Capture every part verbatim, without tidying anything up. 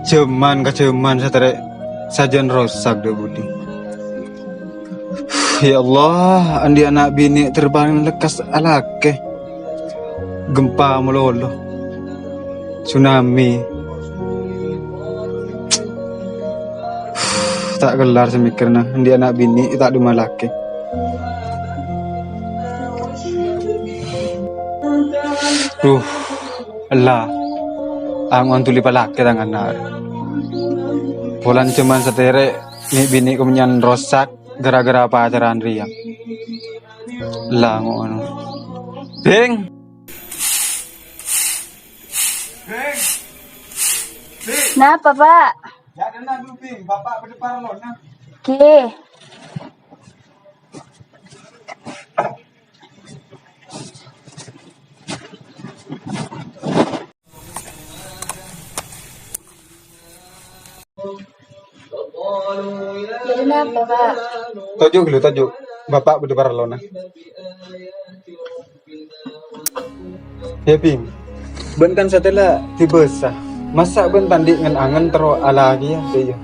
Jhâman ka jhâman satèya sajân rosak dâ' budi. Ya Allah, andi' ana' binè' terpang lekkas alakè. Gempa malolo. Tsunami. Ta' kellar samikirna, andi' ana' binè' ta' dumalakè. Duh, ella. Ango'an dhuli palakè tanganna. Polana jhâman satèya, nè'-binè' kobânya'an rosak gara-gara pacaran rèya. Ella ngo'on. Bing! Napa, Pak? Jhâ' dâ' enna' dulu, Bing. Bapa' bâdâ parlona. Oke. Jadi napa, Pak? Toju' ghâllu, toju'. Bapa' bâdâ parlona. Yâ, Bing. Bâ'na kan satèya dibâsa. Masa' bâ'na ta' andi' ngen-angen terro alakèya, yâ?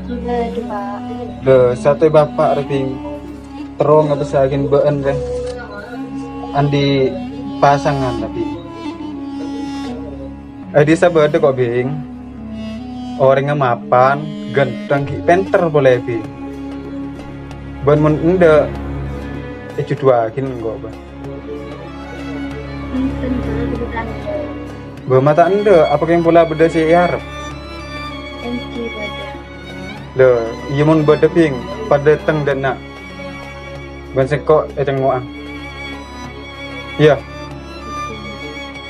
Iyâ, Pak. Lè, satèya bapa' rè, Bing. Terro ngabâsa'aghin bâ'na rè. Andi' pasangan, Bing. È dhisa bâdâ ko', Bing. Orèngnga mapan, ghântheng, ghi' pènter polè, Bing. Bân mon endâ', èjhudhuwâghin engko', bân. Enten, Pak, kebetulan. Bâ, ma' ta' endâ', apa kèng pola bâdâ sè èarep? Èngghi bâdâ. Lè, iyâ mon bâdâ, Bing, padâ tèng dâ' enna'. Bân sèngko' ètengngo'a. Iyâ.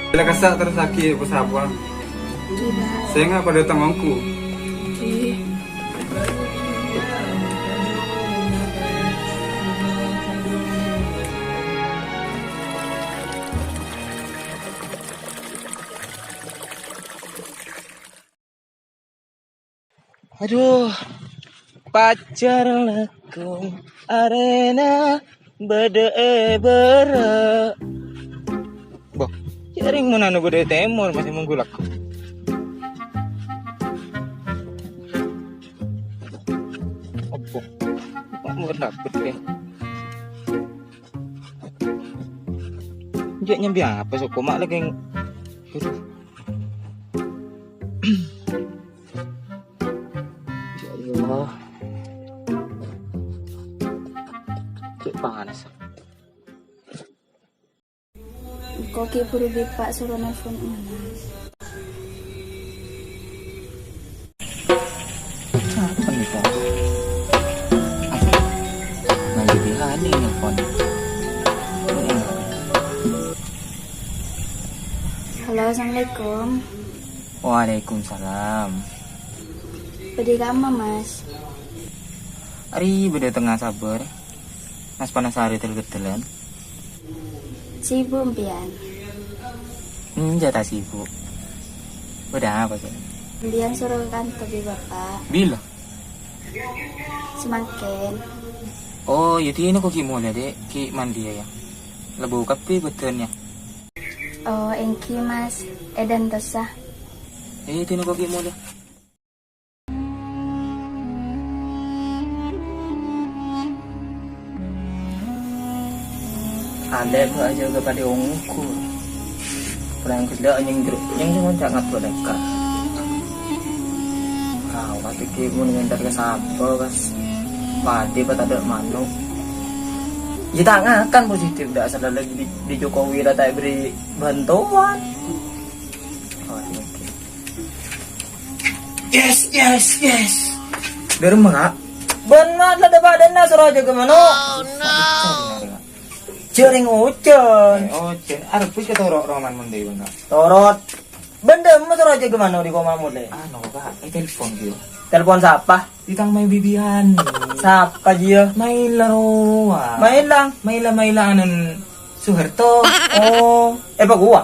Bilâ kassa' terros aghi' pa-sapowa. Sènga' padâ tèng ongghu. Adhu, pajhâr langkong arèna bâdâ è bârâ'. Boh, jhâ' rèng mon anu bâdâ è tèmor, masih mongghu langkong. Opo? Kok mau dapet, ya? Jhâ' nyambi apa, soko ma' lagi. Aduh. Ya Allah. Cek panas. Engko' ghi' buru bi' Pa' soro nelpon Emas. Apa nih, Kak? Aduh, lagi di Hani nelpon. Halo, assalamualaikum. Waalaikumsalam. Bâdâ è kamma, Mas? Arè bâdâ tengnga sabâr. Mas Panasari tel-ketelan. Sibuk, mpiyan? Enjâ' ta' sibuk. Bâdâ apa, Kak? Mpiyan soro ka kantor bi' Bapa'. Bilâ? Samangkèn. Oh, yâ, dinah ko' ghi' molè, Dek. Ghi' mandi, yâ. Lebbu kabbhi bâdânna. Oh, èngghi, Mas. Èdhân tossa. Eh, dinah ko' ghi' molè. Alè' bâ' ajâgâ padâ ongghu. Perang gellâ' nyèng jero, nyèng sè ngoca' ngabbhâ lèkka'. Kawat iki mon ngèntar ka sapa, pas padè pas tadâ' mano'. Yâ ta' ngakan positif, dâ' asalla lagi di, di Jokowi la ta' èberri' bantuan. Kawat iki. Yes, yes, yes. Dâremma, Kak? Bân ma' la dâpa' dâna soro ajâgâ mano'. Jhâ' rèng ojhân. Eh, ojhân. Arebbhâs ka toro' roman mon dâi, Kak. Torot. Bân dâmma soro ajâgâ mano' di koma molè. Anu, Kak, eh, telepon, Kak. Telepon sapa? Di tang Mai Bibian. Sapa jiyâ? Maila rowa. Maila? Maila, Maila anan Soeharto. Oh, eh, apa gua?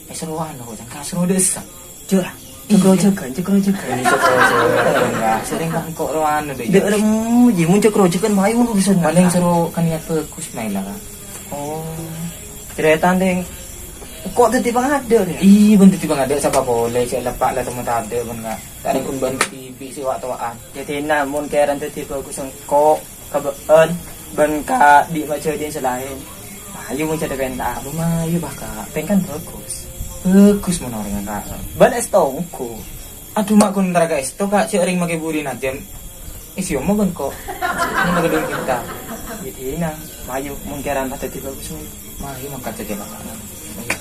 Eh, seroan lo, jangan seru desa. Jera. Cekro jagan, cekro jagan. Ini cekro jagan, ya. Sering kan kok roan deh. Dek remu, ji mun cekro jagan, mayu lu bisa. Paling seru kan niat bagus, Maila, Kak. Oh, carètana, Ding. Kok dhâddhi pangadâ', ya? Iyâ, bân dhâddhi pangadâ' sapa polè, cè' leppa' la temmo tadâ', bân, Ka'. Tarèkon bân dhibi' sè wa'-towa'an. Dhâddhina, mon kèran dhâddhi bhâgus sèngko' ka bâ'ân, bân ka Di' Majâdin sè laèn. Mayu mon jhâ' pènta, mayu, Ka'. Pèng kan bhâgus. Bhâgus mon orèng, Ka'. Bân èsto ongghu. Adhu, ma' ghun entara ka èsto, Ka', jhâ' rèng makè buri najem. Isi omma bân ko'. Ini lagi dulu kita. Jadi, nah, mayu, mon kèran pas dhâddhi bhâgus, mayu. Mayu, mangkat jhâ' Ka'. Mayu.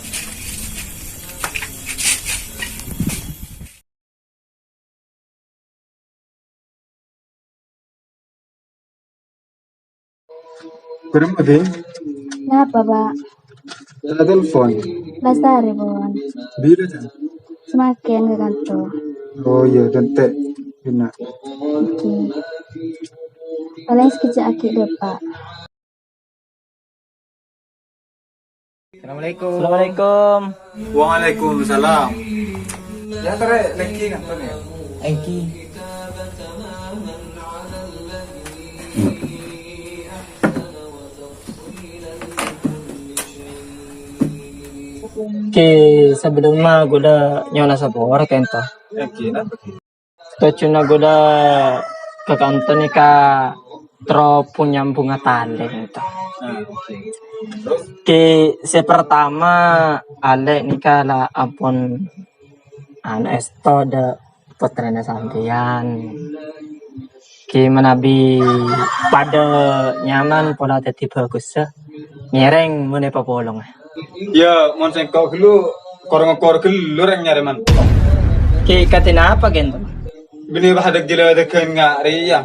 Bârâmma, Ding? Napa, Pak? Ella telepon. Lastare, pon. Bilâ, Jang? Samangkèn ka kantor. Oh, iyâ, dânte'. Bhender. Oke. Palèng sakejjhâ' aghi' dâpa'. Assalamualaikum. Assalamualaikum. Waalaikumsalam. Ya, terè, lagi nonton ya? Èngghi. Oke, sebelumnya ghulâ nyo'ona sapora ka'dinto. Èngghi, napa? Tojjhuna ghulâ ka kantor nèka terro punya bunga talèng, to. Ah, oke. Terus? Ki, sè pertama, Alè' nèka la ampon, anu, èsto dâ' pottrana sampèyan. Ki, manabi padâ nyaman pola dhâddhi bhâgussa, ngèrèng mon èpapolong. Iyâ, mon sèngko' ghâllu, kor-ngokor ghâllu rèng nyarè, man. Ki, kadhi napa, Gen? Bânnè bâdâ jhâlâdhâghân nga' rèya.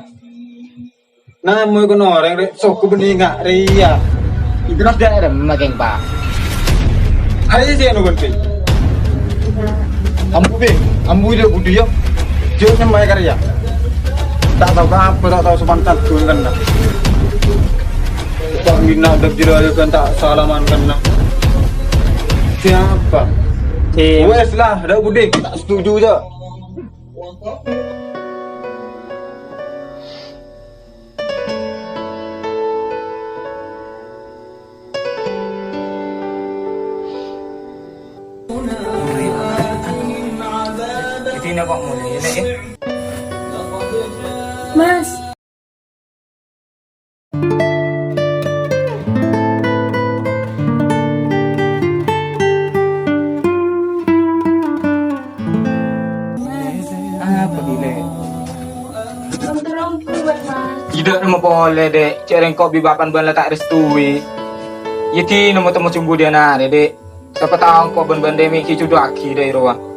Namoy kono orèng rè-, soko bânnè nga' rèya. Terros dâ' remma, Keng, Pa'? Arèya sè anu bânnè. Ambu, Bi. Ambu, iyâ, budi, yâ. Jhâ' nyammaè karya. Ta' tao apa, ta' tao sopan santun kanna. Kok minna' dâ' jhâlâdhâghân ta' salaman kanna. Siapa? Wes lah, dâ' budi. Ta' setuju, jhâ'. Jadi, nak kok mulai, Lek, ya? Mas. Apa, Lek? Ida' nemmo pole, Dek. Cek rengko' bi' bapa'na bân la ta' restui. Yâ, dina mo temmo jembhu diyâ narè, Dek. Sapa tao engko' bân bâ'na dâ' mè' ghi' judhuwaghi dâ' è rowa.